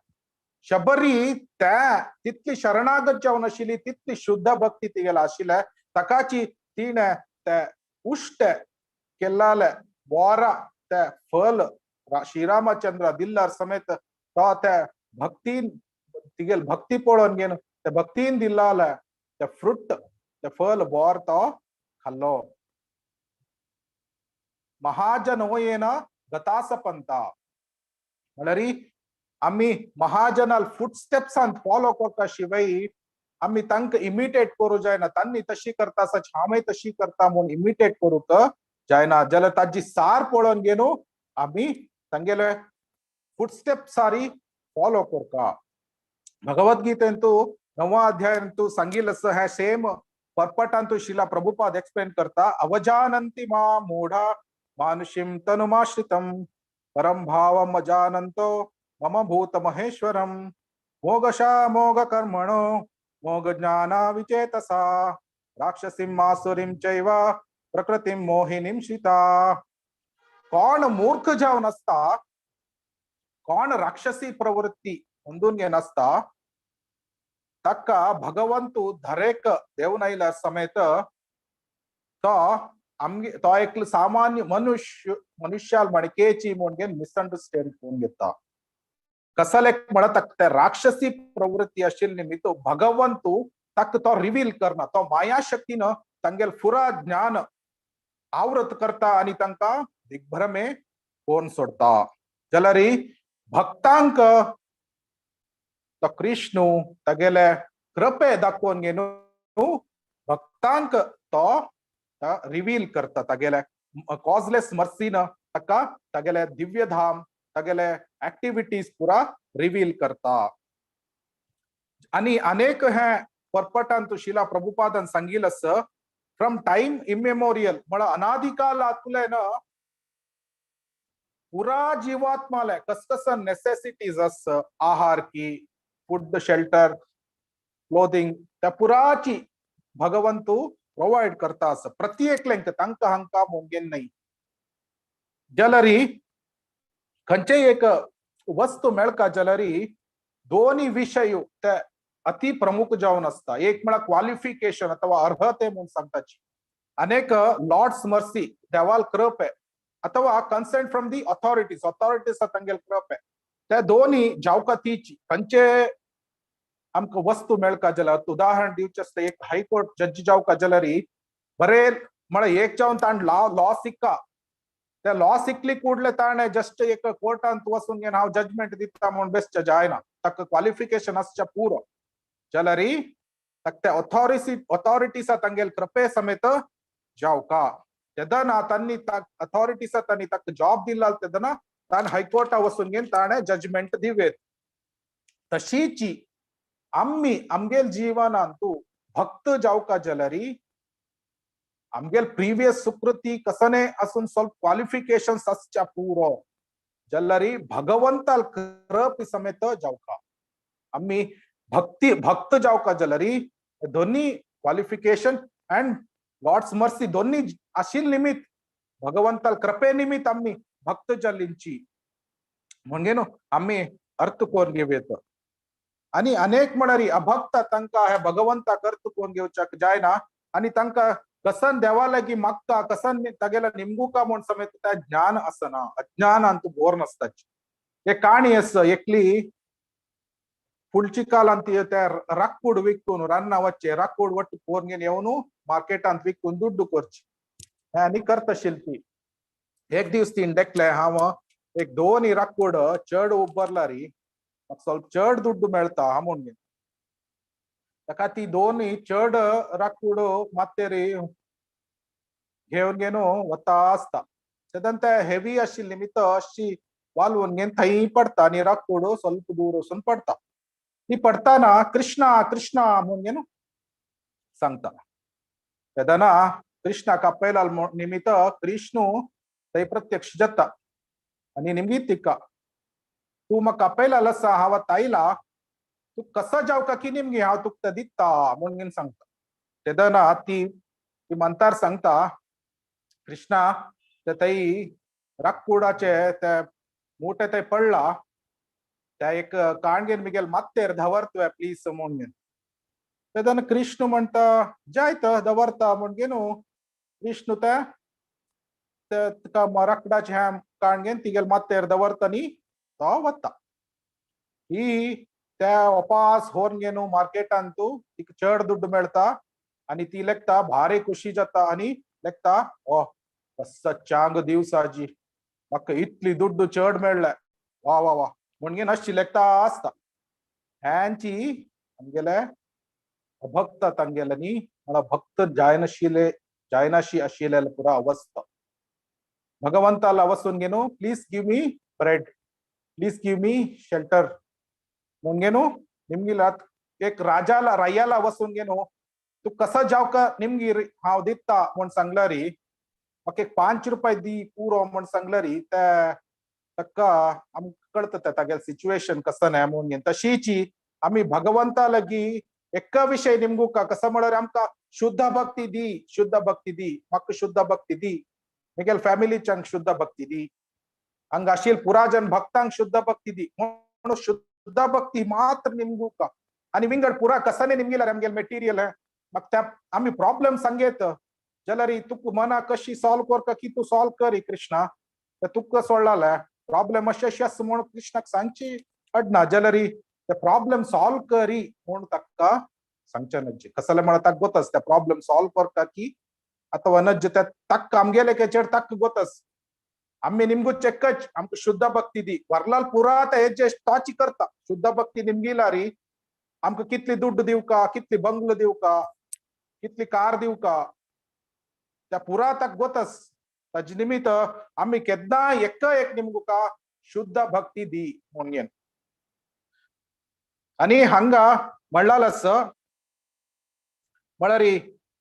शबरी ते तितली शरणागत जावन आशिल्ली, तितली शुद्ध भक्ती तिगेले आशिल्ले. ताकाची तिणें ते उश्ट केल्लाले बोरा ते फल श्रीरामचंद्र दिल्लार समेत तो ते भक्तीन तिगेल भक्ती पळोवन घेवन ते भक्तीन दिल्लाले ते फ्रुट ते फल बोर तो खाल्लो. महाजनो येन गतासपंता म्हळ्यार आमी महाजनाल फुट स्टेप्सान फॉलो करता शिवाय आमी तांकां इमिटेट करूं जायना. तांणी तशी करता आसा हांवय तशी करता म्हूण इमिटेट करूंक जायना. जाल्यार ताजी सार पळोवन घेवन आमी तांगेले फुट स्टेप सारी फॉलो करता. भगवद्गीतेंतु 9 अध्यायांतु सांगिल्लें आसा हें सेम पर्पटांतु शिला प्रभुपाद एक्सप्लेन करता. अवजानन्ति मां मूढा मानुषीं तनुमाश्रितं परं भावम् अजानन्तो मम भूत महेश्वरं मोघशा मोघ कर्मणो मोघ ज्ञाना विचेतसा राक्षसीं मासुरीं चैव प्रकृतीं मोहिनीं श्रिता. कोण मूर्ख जावन आसता, कोण राक्षसी प्रवृत्ती ಹೊಂದून घेनासता ताका भगवंतु दरेक देवन आयल्या समेत तो आमगे तो एक सामान्य मनुष्य मनुष्याल मणकेची म्हूण मिसअंडरस्टँड करून घेता. कसलेक म्हणत ते राक्षसी प्रवृत्ती आशिल्ली निमित्त भगवंतु ताका तो रिवील करना, तो माया शक्तीन तांगेल फुरा ज्ञान आवृत करता आनी तांकां दिग्भ्रमे कोण सोडता. जाल्यार भक्तांक तो कृष्णू तागेले कृपे दाखोवन घेवन भक्तांक तो रिवील करता, तागेले कॉजलेस मर्सीन ताका तागेले दिव्य धाम, तागेले ऍक्टिव्हिटीज पुरा रिवील करता. आणि अनेक हे पर्पटांतु शिला प्रभुपादान सांगिल आस, फ्रॉम टाइम इमेमोरियल म्हळ्यार अनादिकालांतल्यान पुरा जीवात्माले कस कस नेसेसिटीज आस, आहार की फूड, शेल्टर, क्लोदिंग, त्या पुराची भगवंतू प्रोवाइड करता आस प्रति एकल्यांक, तांकां हांकां मोगेन नाही. जाल्यारी खंयचेय एक वस्तू मेळका जाल्यारी दोन्ही विषय ते अति प्रमुख जावन आसता. एक म्हळ्यार क्वालिफिकेशन अथवा अर्हते म्हणून सांगताची, अनेक लॉर्ड्स मर्सी, देवाल कृपे, अथवा consent from the authorities, authorities तांगेल कृपे. त्या दोन्ही जावका तीची खंयचे आमकां वस्तू मेळका जाल्यार, उदाहरण दिवचें आसता, एक हायकोर्ट जज जावका जाल्यारी बरें म्हळ्यार एक जावन ताणें लॉ लॉ शिक्का, त्या लॉ शिकली ಕೂಡ್ಲೆ ताणें जस्ट एक कोर्टांत वचून घेवन हांव जजमेंट दिता म्हूण बेश्टें जायना. ताका क्वालिफिकेशन आसचें पुरो जाल्यारी ताका ते ऑथॉरिटीसा तांगेल कृपे समेत जावका. तेदना तांणी अथॉरिटीसा तांणी ताका जॉब दिला, तेदना ताणें हायकोर्टा वचून घेवन ताणें जजमेंट दिवेत. तशीची आम्ही आमगेल जीवनांतु भक्त जावका जाल्यारी आमगेल प्रिवियस सुकृती कसने असून ಸ್ವಲ್ಪ क्वालिफिकेशन्स आसच्या पुरो जाल्यारी भगवंताल कृपे समेत जावका. आम्ही भक्ती भक्त जावका जाल्यारी दोन्ही क्वालिफिकेशन अँड गॉड्स मर्सी दोन्ही आशिल निमित्त, भगवंताल कृपे निमित्त आम्ही भक्त जाल्लींची म्हणजे न्हू आम्ही अर्थ करून घेवयेत. आणि अनेक म्हळ्यार अभक्त तांकां हे भगवंताक अर्थ करून घेवच्याक जायना आणि तांकां कसन देवा लागीं मागता, कसन तागेल्या निमगुका म्हूण समेत त्या ज्ञान आसना, अज्ञानांत बोर नासताची. एक काणी आसा, एकली फुडची कालांत ती त्या राक्कूड विकून रान्ना वच्चे, राक्कूड वट्ट पोवन घेवन येवन मार्केटांत विकून दुड्डू करची आनी करताशिल्ली ती. एक दीस तीन देखले, हांव एक दोन राक्कूड चड उबरला री, म्हाका ಸ್ವಲ್ಪ चड दुड्डू मेळता हा म्हणून. ताका ती दोन चड राक्कूड मात्तेरी घेवन घेवन वता आसता, तेन्ना ते हेवी आशिल्ली निमित्त अशी वालवून घेवन थंय पडता आनी राक्कूड ಸ್ವಲ್ಪ दूर वचून पडता. ती पडताना कृष्णा कृष्णा म्हणून घेवन सांगता. तेन्ना कृष्णाक आपयला निमित्त कृष्णू थंय प्रत्यक्ष जाता आनी निमित्त तिका, तूं म्हाका आपयला आसा, हांव आतां आयला, तूं कसो जावका की निमगी हांव तुका दिता म्हणून घेवन सांगता. तेन्ना ती ती मंतार सांगता, कृष्णा, ते थंय राक्कुडाचे ते मोठे थंय पडला, त्या एक काणगेन मिगेल मात्तेर दवरतोय प्लीज म्हणून घेवन. तेन्ना कृष्ण म्हणटा, जायत दवरता म्हणून घेवन कृष्ण त्या तुका राकडाचे ह्या काणगेन तिगेल मात्तेर दवरता न्ही, तो वता. ही त्या वापास होवन घेवन मार्केटांतू तिका चड दुड्डू मेळटा आनी ती लेखता, भारी खुशी जाता आनी लेखता, ओ कस्स चांग दिवसाजी, म्हाका इतली दुड्डू चड मेळ्ळे, वा वा वा म्हणगेन अशी लेखता आसता. ह्यांची आमगेले अभक्त तांगेले न्ही, म्हळ्यार भक्त जायनाशिल्ले, जायनाशी आशिल्ले पुरा अवस्था. भगवंताला वचून घेवन please give me bread, please give me shelter म्हणून घेवन निमगिलात. एक राजाला रायाला वचून घेवन तूं कसो जावका निमगीर हांव दिता म्हूण सांगल्यारी, म्हाका एक 5 रुपये दी पुरो म्हूण सांगल्यारी, ते ताका आमकां कळटा ते तागेलें सिच्युएशन कसो न्हय म्हणून घेवन. तशीची आमी भगवंता लागीं एका विशय निमगुका कसो म्हळ्यार आमकां शुद्ध भक्ती दी, शुद्ध भक्ती दी, म्हाका शुद्ध भक्ती दी, मिगेल फॅमिलीच्यांक शुद्ध भक्ती दी, हांगा आशिल्ल पुरा जन भक्तांक शुद्ध भक्ती दी म्हणून शुद्ध भक्ती मात्र निमगुका. आनी विंगड पुरा कसाने निमगिल्यार आमगेले मेटिरियल म्हाका त्या आमी प्रॉब्लेम सांगेत जाल्यार तुका मना कशी सॉल्व करता की तूं सॉल्व कर कृष्णा, ते तुका सोडलाले प्रॉब्लेम अशें अशें आसा म्हूण कृष्णाक सांगची अडना, जाल्यार ते प्रॉब्लेम सॉल्व करी म्हूण ताका सांगचें नज्जे. कसले म्हळ्यार ताका गोतस ते प्रॉब्लेम सॉल्व करता की अथवा नज्जे, ते ताका आमगेले चेड ताका गोतस. आमी निमगू चेक्कच आमकां शुद्ध भक्ती दी वरलाल पुरा ते हेजे तोची करता. शुद्ध भक्ती निमगिलारी आमकां कितली दुड्ड दिवका, कितली बंगलो दिवका, कितली कार दिवका, त्या पुरा ताका गोतस. ताजे निमित्त आमी केन्ना एक एक निमगुका शुद्ध भक्ती दी म्हणून. आणि हांगा म्हणलालस म्हळ्यार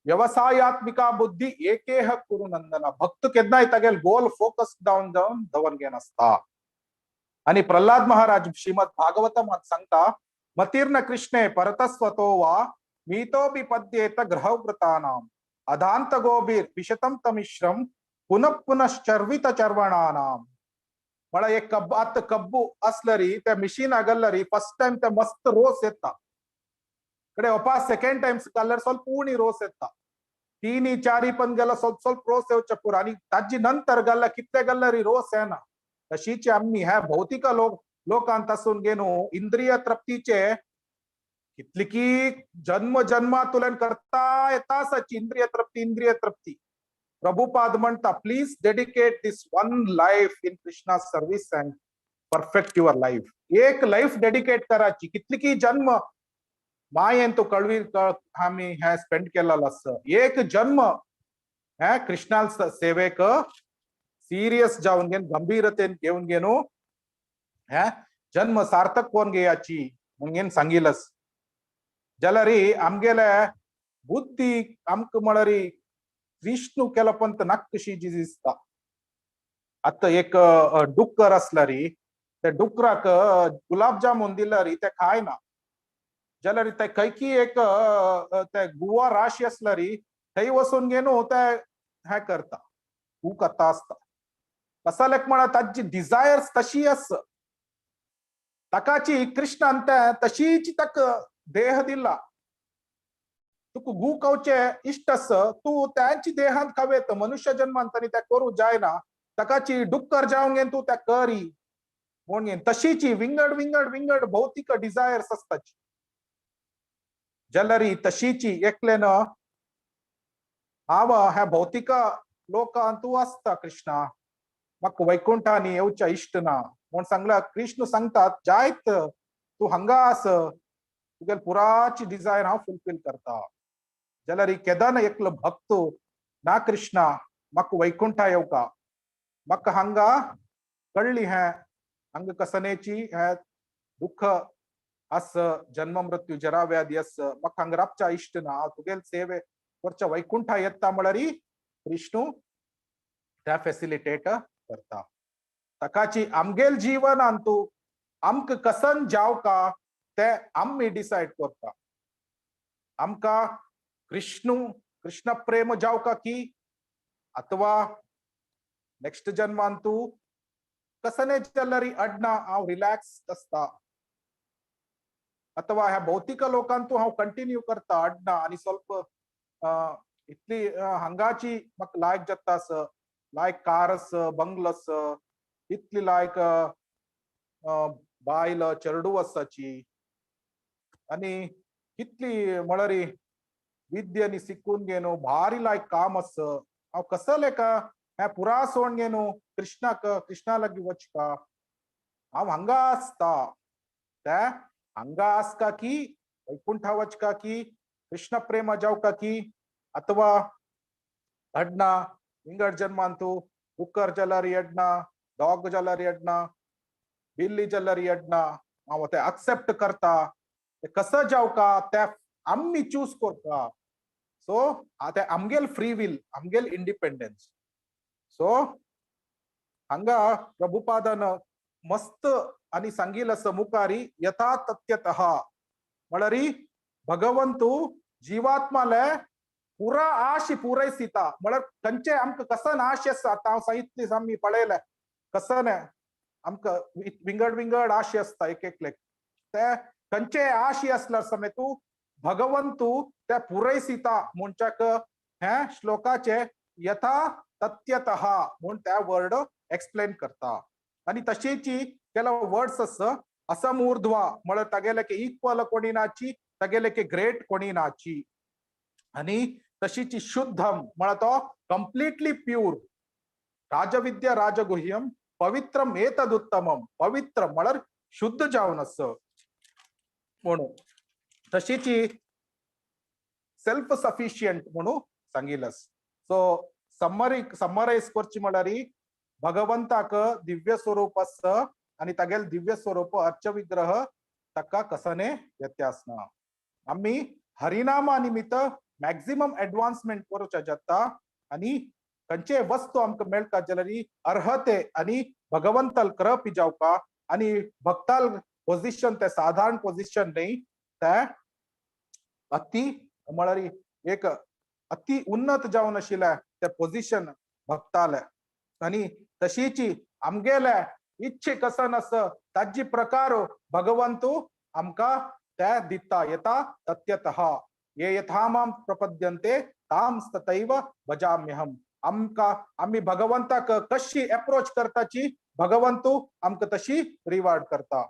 व्यवसायात्मिका बुद्धी एकेह कुरु नंदन. भक्त केन्नाय तागेल गोल फोकस डावन जावन दवर घेन आसता. आणि प्रल्हाद महाराज श्रीमद भागवतम सांगता, मतीर्न कृष्णे परतस्वतो वा मीतोपि पद्येत ग्रहव्रतानाम अदांत गोबीर विशतम तमिश्रम पुनः पुनश्चर्वित चर्वणानाम. म्हळ्यार एक कब्बू, आतां कब्बू असलरी त्या मिशीन आगल्लरी फर्स्ट टाइम ते मस्त रोस येता, कಡೆ ಒಪ್ಪ ಸೆಕೆಂಡ್ ಟೈಮ್ ಕಲರ್ ಸ್ವಲ್ಪ ಉಣಿ रोस येता, तीनी चारी पण गेला ಸ್ವಲ್ಪ ಸ್ವಲ್ಪ रोस येवचे पुरो. आणि ताजी नंतर गल्ला कितले गल्लरी रोस येना. तशीच आम्ही ह्या भौतिक लोक लोकांत आसून घेनु इंद्रिय तृप्तीचे कितली की जन्म जन्मातुल्यान करता येता आसाची इंद्रिय तृप्ती इंद्रिय तृप्ती. प्रभुपाद म्हणता, please dedicate this one life in Krishna service and perfect your life. एक लाईफ डेडिकेट करायची, कितली की जन्म मायेन तो कळवी आम्ही हे स्पेंड केलेलो आसा. एक जन्म हे कृष्णा सेवेक सिरियस जावन घेवन गंभीरतेन घेवन घेनु हे जन्म सार्थक कोण घेयाची म्हणून सांगिलस. जाल्यार आमगेले बुद्धी आमकां म्हळ्यार विष्णू केला पंत नाक कशी जी दिसता. आतां एक डुक्कर आसल्यार त्या डुकराक गुलाबजामुन दिल्यार ते खायना, जाल्यार ते खंयकी एक ते गुवा राशी आसल्यार थंय वचून घेवन ते हें करता, गू खाता आसता. कसालेक म्हळ्यार ताजी डिजायर्स तशी आस. ताकाची कृष्णान ते तशीच ताका देह दिला. तुका गू खावचे इश्ट आस, तूं त्यांची देहांत खावेत मनुष्य जन्मान तरी ते करूं जायना. ताकाची डुक्कर जावन घेवन तूं त्या करी म्हणून घेवन तशीची विंगड विंगड विंगड भौतिक डिजायर्स आसताची. जाल्यार तशीची एकलेन हांव ह्या भौतिक लोकांत तूं आसता कृष्णा, म्हाका वैकुंठानी येवच्या इश्ट ना म्हूण सांगला. कृष्ण सांगतात, जायत तूं हांगा आस, तुगेल पुराची डिजायर हांव फुलफील करता. जाल्यार केदना एकलो भक्त ना कृष्णा म्हाका वैकुंठा येवका, म्हाका हांगा कळ्ळी हें हांगा कसनेची हें दुःख आस, जन्म मृत्यू जरा व्याधी आस, म्हाका हांगा राबच्या इश्ट ना, हांव तुगेल सेवे करच्या वैकुंठा येता म्हळ्यार विष्णू त्या फेसिलिटेट करता. ताकाची आमगेल जीवनान तूं आमकां कसन जावका ते आमी डिसायड करता. आमकां कृष्णू कृष्ण प्रेम जावका की अथवा नेक्स्ट जन्मान तूं कसने जाल्यार अडना हांव रिलॅक्स आसता, अथवा ह्या भौतिक लोकांत तूं हांव कंटिन्यू करता अडना आनी ಸ್ವಲ್ಪ इतली हांगाची म्हाका लायक जाता आस, लायक कार आस, बंगलो आस, इतली लायक बायल चेडू आसाची आनी कितली म्हळ्यार विद्येनी शिकून घेवन भारी लायक काम आस, हांव कसलें का हें पुरा सोडून घेवन कृष्णाक कृष्णा लागीं वचका, हांव हांगा आसता. ते हांगा आसका की वैकुंठा वचका की कृष्ण प्रेम जावका की अथवा अडना विंगड जन्मांतु कुकर जाल्यार एडना, डॉग जाल्यार एडना, बिल्ली जाल्यार एडना, हांव ते एक्सेप्ट करता. ते कसं जावका ते आमी चूज करता. सो ते आमगेल फ्री will, आमगेल इंडिपेंडन्स. सो हांगा प्रभुपादान मस्त आनी सांगिल आसा मुखारी यथा तथ्यतः म्हळ्यार भगवंतू जीवात्माले पुरा आश पुरयसिता. म्हळ्यार खंयचे आमकां कसन आश आसा, आतां हांव सांगितली आमी पळयलें कसन आमकां विंगड विंगड आश आसता एक एकलेक, ते खंयचे आशी आसल्यार समेतू भगवंतू ते पुरयसिता म्हणच्याक हे श्लोकाचे यथा तथ्यतः म्हूण त्या वर्ड एक्सप्लेन करता. आनी तशेंची ಕೆಲವು वर्ड्स आसा असमूर्ध्वा म्हळ्यार तागेले इक्वल कोणी नाची, तागेले ग्रेट कोणी नाची. आनी तशीची शुद्धम म्हळ्यार तो कंप्लिटली प्यूर. राजविद्या राजगुह्यम पवित्रम एतदुत्तमम, पवित्र म्हळ्यार शुद्ध जावन आस म्हणून. तशीची सेल्फ सफिशियंट म्हणून सांगिलस. सो समरायज करची म्हळ्यार भगवंताक दिव्य स्वरूप आसा आनी तागेल दिव्य स्वरूप अर्च विग्रह ताका कसने व्यत्यास ना. आमी हरिनामा निमित्त मॅक्झिमम एडवान्समेंट करूच्या जाता आनी खंयचे वस्तू आमकां मेळटा जाल्यार अर्हते आनी भगवंताल करपी जावपा आनी भक्ताल पोझिशन ते साधारण पोझिशन न्ही, ते अति म्हळ्यार एक अति उन्नत जावन आशिल्लें ते पोझिशन भक्ताले. आनी तशीची आमगेले इच्छे कसन आसा ताजी प्रकार भगवंतू आमकां ते दिता येता तथ्यतः ये यथा मां प्रपद्यन्ते तां तथैव भजाम्यहम्. आमकां आमी भगवंताक कशी एप्रोच करताची भगवंतू आमकां तशी रिवार्ड करता.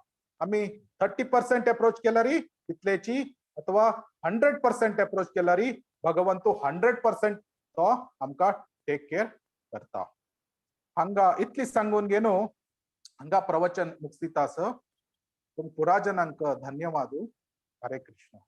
आमी 30% एप्रोच केल्यार तितलेची अथवा 100% एप्रोच केल्यार भगवंतू 100% तो आमकां टेक केअर करता. हांगा इतली सांगून घेनो हांगा प्रवचन मुक्तिता आसा. तुम पुराजनांक धन्यवाद. हरे कृष्ण.